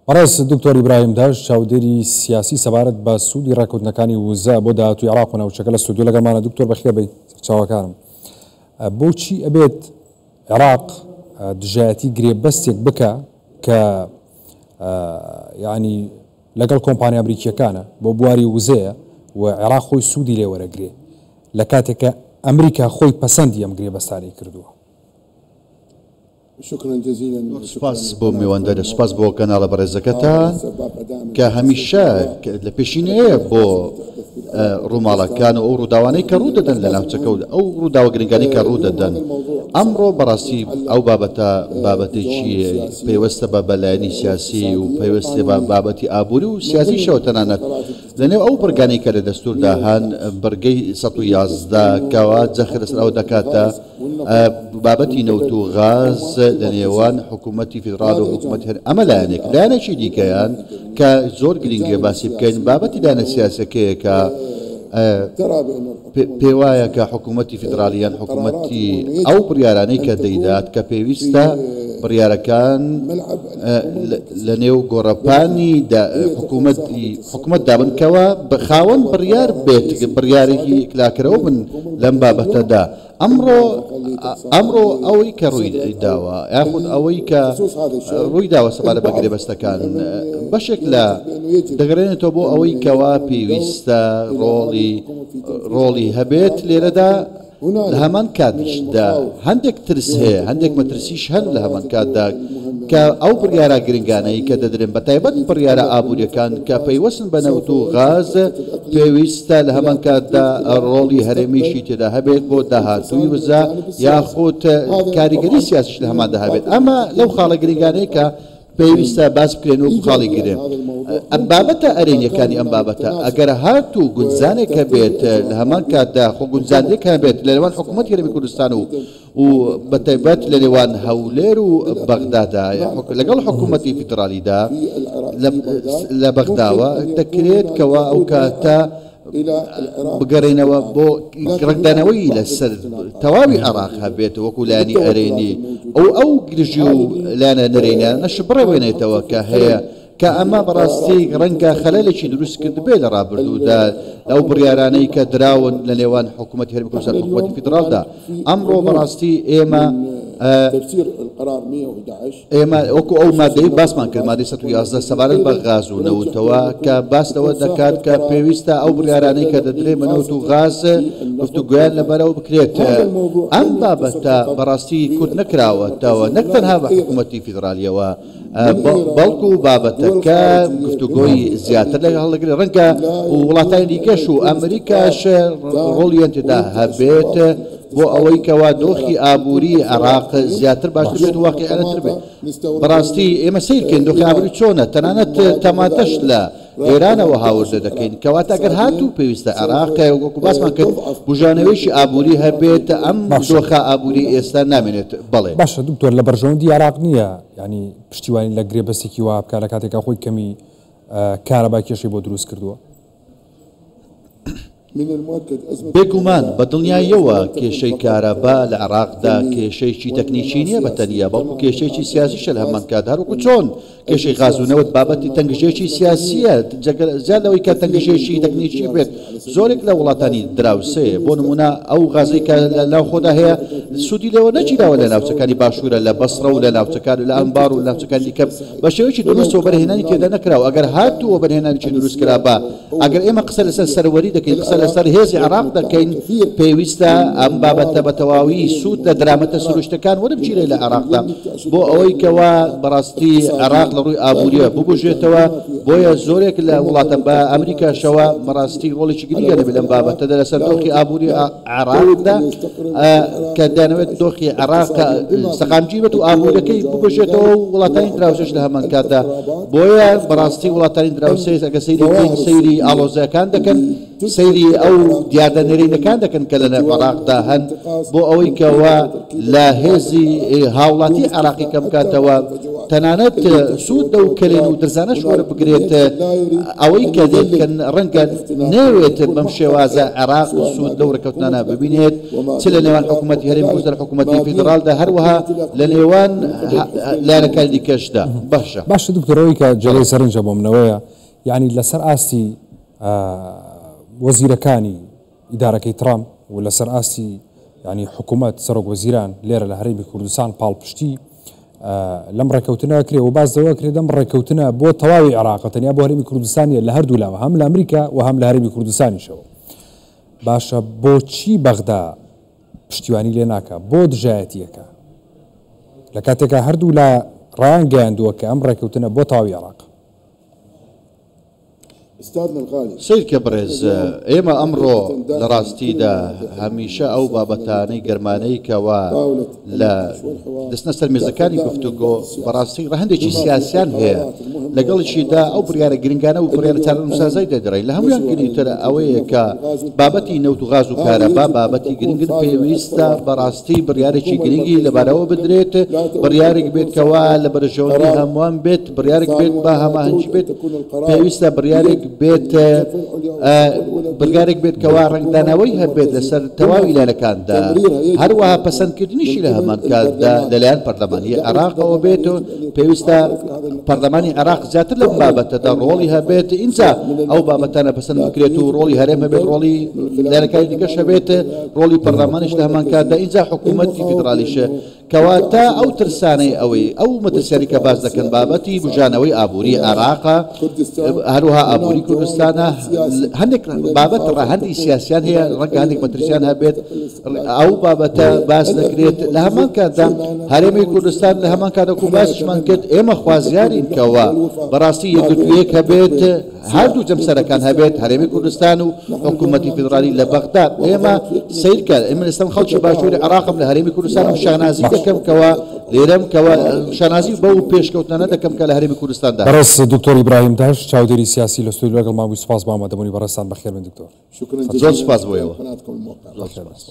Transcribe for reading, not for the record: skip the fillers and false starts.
بەڕێز دکتۆر ئیبراهیم داش، چاودێری سیاسی سەبارەت بە سوودی ڕێککەوتنەکانی وزە بۆ داهاتووی عێراق و ناوچەکە لە ستۆدیۆ لەگەڵمانە. دکتۆر بەخێربێی سەرچاوەکانم. بۆچی ئەبێت عێراق دژایەتی گرێبەستێک بکا کە یعنی لەگەڵ کۆمپانیا ئەمریکییەکانە بۆ بواری وزەیە و عێراق خۆی سوودی لێ وەرەگرێ لە کاتێک کە ئەمریکا خۆی پەسەندی ئەم گرێبەستانەی کردووە؟ سوپاس بۆ میوانداری، سوپاس بۆ کەناڵە بەڕێزەکەتان کە هەمیشە لە پێشینەیە بۆ ڕووماڵەکان و ئەو ڕووداوانەی کە ڕوو دەدەن لە ناوچەکە و ئەو ڕووداوە گرنگانەی کە ڕوو دەدەن. ئەمڕۆ بەڕاستی ئەو بابەتە بابەتێکی پەیوەستە بە بەلایەنی سیاسی و پەیوەستە بە بابەتی ئابووری و سیاسیشەوە تەنانەت لەنێو ئەو بڕگانەی کە لە دەستووردا هەن، بڕگەی 111 کەوا جەخت لەسەر ئەوە دەکاتە بابەتی نەوت و غاز لە نێوان حکوومەتی فیدراڵ و حکوومەتی هەرێم، ئەمە لایەنێک، لایەنێکی دیکەیان کە زۆر گرنگە باسی بکەین بابەتی لایەنە سیاسیەکەیە کە پێوایە کە حکوومەتی فیدراڵی یان حکوومەتی ئەو بڕیارانەی کە دەیدات کە پێویستە بڕیارەکان لە نێو گۆڕەپانی حکوومەتدا بن کەوا خاوەن بڕیار بێت، بڕیارێکی یەکلاکەرەوە بن لەم بابەتەدا. ئەمڕۆ ئەمڕۆ ئەوەی کە ڕووی داوە یاخود ئەوەی کە ڕووی داوە سەبارەت بە گرێبەستەکان بەشێک لە دەگەڕێنێتەوە بۆ ئەوەی کەوا پێویستە ڕۆڵی ڕۆڵی هەبێت لێرەدا لە هەمان کاتیشدا هەندێک ترس هەیە، هەندێک مەترسیش هەن لە هەمان کاتدا کە ئەو بڕیارە گرنگانەی کە دەدرێن بە تایبەت بڕیارە ئابووریەکان کە پەیوەستن بە نەوت و غاز پێویستە لە هەمان کاتدا ڕۆڵی هەرێمیشی تێدا هەبێت بۆ داهاتووی وزە یاخود کاریگەری سیاسیش لە هەماندا هەبێت. ئەمە لەو خاڵە گرنگانەی کە پێویستە باس بکرێن وەکو خاڵی گرنگ. بابەتە ئەرێنیەکانی ئەم بابەتە ئەگەر هاتوو گونجانێک هەبێت لە هەمان کاتدا خۆ گونجاندنێک هەبێت لە نێوان حکوومەتی هەرێمی کوردستان و و بەتایبەت لە نێوان هەولێر و بەغدادا لەگەڵ حکوومەتی فیدراڵیدا لە بەغداوە دەکرێت کەوا ئەو کاتە بگەڕێینەوە بۆ ڕەنگدانەوەی لەسەر تەواوی عێراق هەبێت وەکو لایەنی ئەرێنی ئەو ئەو گرژی و لایەنە نەرێنیانەش بڕەوێنێتەوە کە هەیە کە ئەمە بەڕاستی ڕەنگە خەلەلێکی دروست کردبێ لە ڕابردوودا لەو بڕیارانەی کە دراون لە نێوان حکوومەتی هەرێمی کوردستان و حکوومەتی فیدراڵدا ئەمڕۆ بەڕاستی ئێمە ئێمە وەکو ئەو مادەی باسمان کرد مادەی 111 سەبارەت بە غاز و نەوتەوە کە باس لەوە دەکات کە پێویستە ئەو بڕیارانەی کە دەدرێن بە نەوت و غاز گفتوگۆیان لەبەرەوە بکرێت. ئەم بابەتە بەڕاستی کورت نەکراوەتەوە نەک تەنها بە حکوومەتی فیدرالیەوە بەڵکو بابەتەکە گفتوگۆی زیاتر لەگەڵ هەڵدەگرێت ڕەنگە وڵاتانی دیکەش و ئەمریکاش ڕۆڵیان تێدا هەبێت بۆ ئەوەی کەوا دۆخی ئابووری عێراق زیاتر باشتر بێت و واقیعانەتر بێت. بەڕاستی ئێمە سەیر بکەین دۆخی ئابووری چۆنە، تەنانەت تەماتەش لە ئێرانەوە هاوردە دەکەین، کەواتە ئەگەر هاتوو پێویستە عێراق وەکو باسمان کرد بوژانەوەیەکی ئابووری هەبێت، ئەم دۆخە ئابووری ئێستا نامێنێت. بەڵێ. باشە دکتۆر لە بەرژەوەندی عێراق نییە یانی پشتیوانی لە گرێبەستێکی وەها بکات لە کاتێکا خۆی کەمی کارەبا کێشەی بۆ دروست کردووە؟ بێگومان، بە دڵنیاییەوە کێشەی کارەبا لە عێراقدا کێشەیەکی تەکنیکی نییە بە تەنیا، بەڵکو کێشەیەکی سیاسیشە لە هەمان کاتدا، هەروەکو چۆن کێشەی غاز و نەوت بابەتی تەنگژەیەکی سیاسییە، زیاد لەوەی کە تەنگژەیەکی تەکنیکی بێت، زۆرێک لە وڵاتانی دراوسێ، بۆ نموونە ئەو غازەی کە لە ناوخۆدا هەیە سوودی لێوە نەگیراوە لە ناوچەکانی باشوورە، لە بەسڕە و لە ناوچەکان لە ئەنبار و ناوچەکانی دیکە بە شێوەیەکی دروست وەبەرهێنانی تێدا نەکراوە، ئەگەر هاتوو وەبەرهێنانێکی دروست کرابا، ئەگەر ئێمە قسە لەسەر سەروەری دەکەین، قسە لەسەر هێزی عێراق دەکەین، پێویستە ئەم بابەتە بە تەواوی سوود لە دەرامەتە سروشتەکان وەربگیرێت لە عێراقدا بۆ ئەوەی کەوا بەڕاستی عێراق لە ڕووی ئابوورییە ببوژێتەوە، بۆیە زۆرێک لە وڵاتان بە ئەمریکاشەوە بەڕاستی ڕۆڵێکی گرنگیان دەبێت لەم بابەتەدا لەسەر دۆخی ئابووری عێراقدا کە دەیانەوێت دۆخی عێراق سەقامگیر بێت و ئابووریەکەی بگوژێتەوە و وڵاتانی دراوسێش لە هەمان کاتدا بۆیە بەڕاستی وڵاتانی دراوسێ ئەگە سەیری بکەین سەیری ئاڵۆزیەکان دەکەن سەیری ئەو دیاردە نەرێنەکان دەکەن کە لە عێراقدا هەن بۆ ئەوەی کەوا لە هێزی هاوڵاتی عێراقی کەم بکاتەوە. تەنانەت سوود لەو کەلێن و درزانەش وەربگرێت، ئەوەی کە دێت کە ڕەنگە نەیەوێت بەم شێوازە عێراق سوود لەو ڕێککەوتنانە ببینێت، چ لە نێوان حکوومەتی هەرێمی کوردستان و حکوومەتی فیدراڵدا، هەروەها لە نێوان لایەنەکانی دیکەشدا. باشە. باشە دکتۆر، ئەوەی کە جێگەی سەرنجە بۆ منەوەیە، یانی لەسەر ئاستی وەزیرەکانی ئیدارەکەی ترامپ و لەسەر ئاستی یانی حکوومەت سەرۆک وەزیران لێرە لە هەرێمی کوردستان پاڵپشتی لەم ڕێککەوتنە کرێ و باس لەوە کرێ دەم ڕێککەوتنە بۆ تەواوی عێراق، تەنیا بۆ هەرێمی کوردستان نیە، لە هەردوو لاوە، هەم لە ئەمریکا و هەم لە هەرێمی کوردستانیشەوە. باشە بۆچی بەغدا پشتیوانی لێ ناکا، بۆ دژایەتیەکە لە کاتێکا هەردوو لا ڕایان گەیاندووە کە ئەم ڕێککەوتنە بۆ تەواوی عێراق؟ سەیرکە بەڕێز، ئێمە ئەمڕۆ لە ڕاستیدا هەمیشە ئەو بابەتانەی گەرمانەی کەوا لە دەستنە سەر مێزەکانی گفتوگۆ بەڕاستی ڕەهەندێکی سیاسیان هەیە، لەگەڵیشیدا ئەو بڕیارە گرنگانە و بڕیارە چارەنووسسازای دەدرێن. لە هەموویان گرنگتر ئەوەیە کە بابەتی نەوت و غاز و کارەبا بابەتی گرنگن، پێویستە بەڕاستی بڕیارێکی گرنگی لەبارەوە بدرێت، بڕیارێک بێت کەوا لە بەرژەوەندی هەمووان بێت، بڕیارێک بێت بە هەماهەنگی بێت، پێویستە بڕیارێک بێت بڕیارێک بێت کەوا ڕەنگدانەوەی هەبێت لەسەر تەواوی لایەنەکاندا، هەروەها پەسەندکردنیشی لە هەمان کاتدا لەلایەن پەرلەمانی عێراقەوە بێت و پێویستە پەرلەمانی عێراق زیاتر لەم بابەتەدا ڕۆڵی هەبێت، ئینجا ئەو بابەتانە پەسەند بکرێت و ڕۆڵی هەرێم هەبێت، ڕۆڵی لایەنەکانی دیکەش هەبێت، ڕۆڵی پەرلەمانیش لە هەمان کاتدا، ئینجا حکوومەتی فیدراڵیش. کەواتە ئەو ترسانەی ئەوەی ئەو مەترسیانەی کە باس دەکەن بابەتی بوژانەوەی ئابووری عێراقە، هەروەها ئابووری کوردستانە، هەندێک بابەت ڕەهەندی سیاسیان هەیە، ڕەنگە هەندێک مەترسیان هەبێت، ئەو بابەتە باس دەکرێت. لە هەمان کاتدا هەرێمی کوردستان لە هەمان کات وەکو باسیشمان کرد ئێمە خوازیارین کەوا بەڕاستی یەکگرتوویەک هەبێت، هەردوو جەمسەرەکان هەبێت، هەرێمی کوردستان و حکوومەتی فیدراڵی لە بەغدا. ئێمە سەیرکە، ئێمە ئێستا خەڵکی باشووری عێراقم لە هەرێمی کوردستانم، شانازی دەکەم کەوا لێرەم، کەوا شانازی بەو پێشکەوتنانە دەکەم کە لە هەرێمی کوردستاندا. بەڕێز دکتۆر ئیبراهیم داش، چاودێری سیاسی لە ستۆدیۆ لەگەڵمان بووی، سوپاس بۆ ئامادەبوونی بەڕێزتان. بەخێربێن دکتۆر. زۆر سوپاس بۆ ئێوە. زۆر سوپاس.